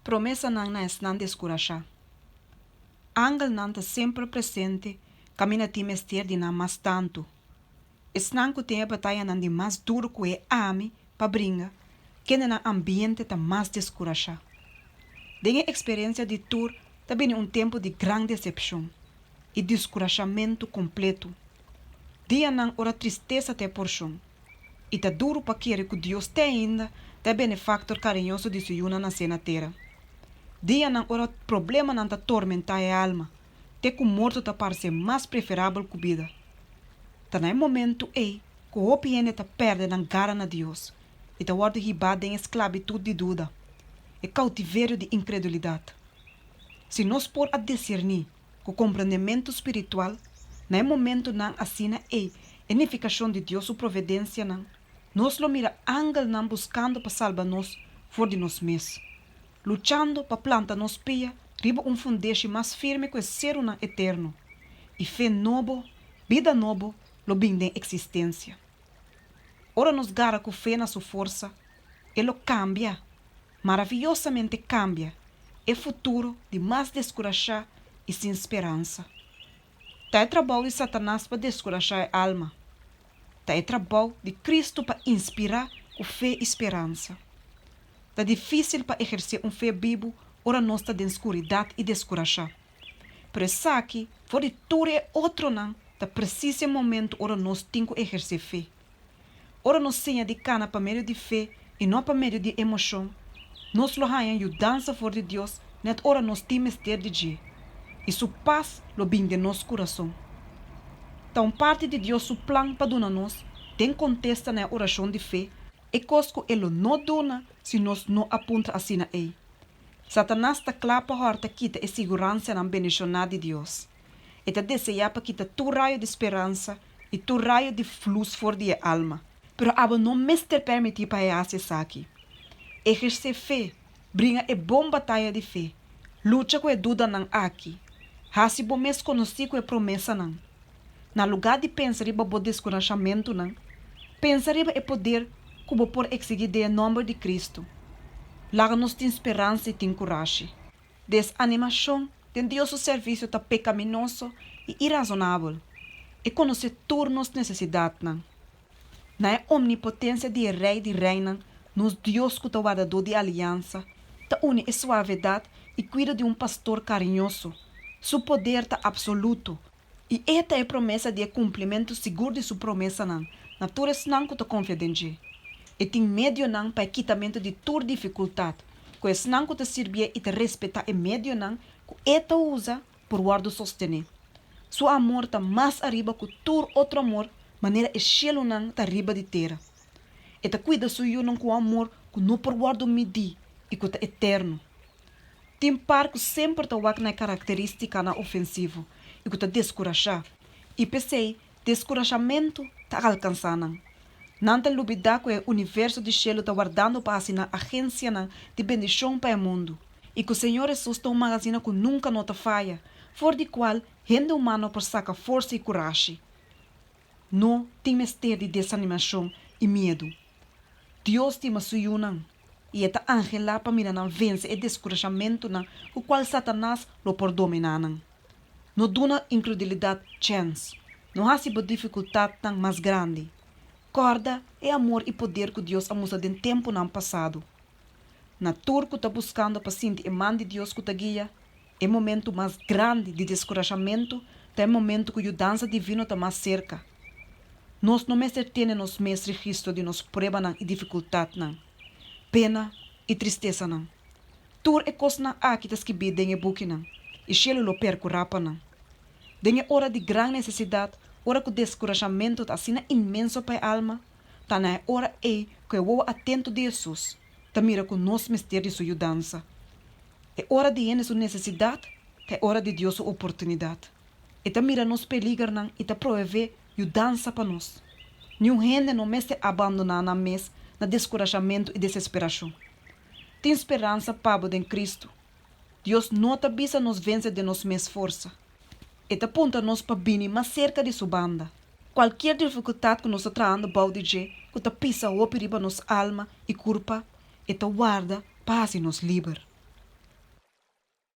Promesanan na esnan deskurashá. Angelnan ta semper presente kaminda tin mester di nan mas tantu. Esnan ku tin e batayanan di mas duru ku e ami pa bringa, kende nan ambiente ta mas deskurashá. Den e eksperensia di tur ta bini un tempu di gran desepshon i deskurashamentu kompletu. Dianan ora tristesa ta e porshon, i ta duru pa kere ku Dios te ainda ta e benefaktor kariñoso di su yunan nasé na tera. Dianan ora problemanan ta tormentá e alma, te ku morto ta parse mas preferabel ku bida. Ta na e momentu ei ku hopi hende ta pèrdè nan gara na Dios i ta wòrdu hibá den e sklabitut di duda, e koutiverio di inkredulidat. Si nos por a diserní ku komprendementu spiritual na e momentunan asina ei e nifikashon di Dios su providensianan, nos lo mira angelnan buskando pa salba nos for di nos mes, luchando pa planta nos pia riba un fundeshi mas firme ku e serunan eterno, i fe nobo, bida nobo lo bin den eksistensia. Ora nos gara ku fe na su forsa, e lo kambia, maraviyosamente kambia, e futuro di mas deskurashá i sin speransa. Ta e trabou di Satanas pa deskurashá e alma. Ta e trabou di Kristu pa inspirá ku fe i speransa. Ta difísil pa ehersé un fe bibu ora nos ta den skuridat i deskurashá. Pero esaki, for di tur e otronan, ta presis e momentu ora nos tin ku ehersé fe. Ora nos siña di kana pa medio di fe i no pa medio di emoshon, nos lo haña yudansa for di Dios nèt ora nos tin mester di dje, i su pas lo bin den nos kurason. Ta un parti di Dios su plan pa duna nos, den kontesta na e orashon di fe, e kos ku e lo no duna si nos no a puntra asina ei. Satanas ta kla pa hòrta kita e siguransianan bendishoná di Dios. E ta deseá pa kita tur rayo di speransa i tur rayo di flus for di e alma. Pero abo no mester permití pa e hasi esaki. Ehersé fe, bringa e bon bataya di fe, lucha ku e dudanan aki, hasi bo mes konosí ku e promesanan. Na lugá di pensa riba bo deskurashamentunan, pensa riba e poder ku bo por eksigí den e nòmber di Kristu. Laga nos tin speransa i tin kurashi. Desanimashon den Dios su servisio ta pekaminoso i irazonabel. E konosé tur nos nesesidatnan. Na e omnipotensia di e Rei di reinan, nos Dios ku ta wardadó di aliansa, ta uni e suavedat i kuido di un pastor kariñoso. Su poder ta apsoluto, i e ta e promesa di e kumplimentu sigur di su promesanan na tur esnan ku ta konfia den dje. E tin medionan pa e kitamentu di tur difikultat, ku esnan ku ta sirbié i ta respetá e medionan ku e ta usa por wòrdu sostené. Su amor ta mas ariba ku tur otro amor manera e shelunan ta riba di tera. E ta kuida su yunan ku un amor ku no por wòrdu midí i ku ta eterno. Tin par ku semper ta wak na e karakterístikanan ofensivo i ku ta deskurashá, i p'esei deskurashamentu ta alkansá nan. Nan ta lubidá ku e universo di shelu ta wardando pa hasi nan agensianan di bendishon pa e mundu, i ku Señor Hesus ta un magazina ku nunka no ta faya, for di kual hende humano por saka forsa i kurashi. No tin mester di desanimashon i miedu. Dios stima su yunan, i e ta anhelá pa mira nan vense e deskurashamentunan ku kual Satanas lo por dominá nan. No duna inkredulidat chèns. No hasi bo difikultatnan mas grandi. Kòrda e amor i poder ku Dios a mustra den tempunan pasado. Na tur ku ta buskando pa sinti e man di Dios ku ta guia, e momentu mas grandi di deskurashamentu ta e momentu ku yudansa divino ta mas serka. Nos no mester tene nos mes registro di nos pruebanan i difikultatnan, pena i tristesanan. Tur e kosnan aki ta skibí den e bukinan, i shelu lo perkurá pa nan. Den e ora di gran nesesidat, ora ku deskurashamentu ta asina inmenso pa e alma, ta na e ora ei ku e wowo atento di Hesus ta mira ku nos mester di su yudansa. E ora di hende su nesesidat ta e ora di Dios su oportunidat. E ta mira nos peligernan i ta provevé yudansa pa nos. Niun hende no mester abandoná nan mes na deskurashamentu i desesperashon. Tin speransa pa bo den Kristu. Dios no ta bisa nos vense den nos mes forsa. E ta puntra nos pa bini mas serka di su banda. Kualkier difikultat ku nos ta trahando bou di dje ku ta pisa hopi riba nos alma i kurpa, e ta warda pa hasi nos liber.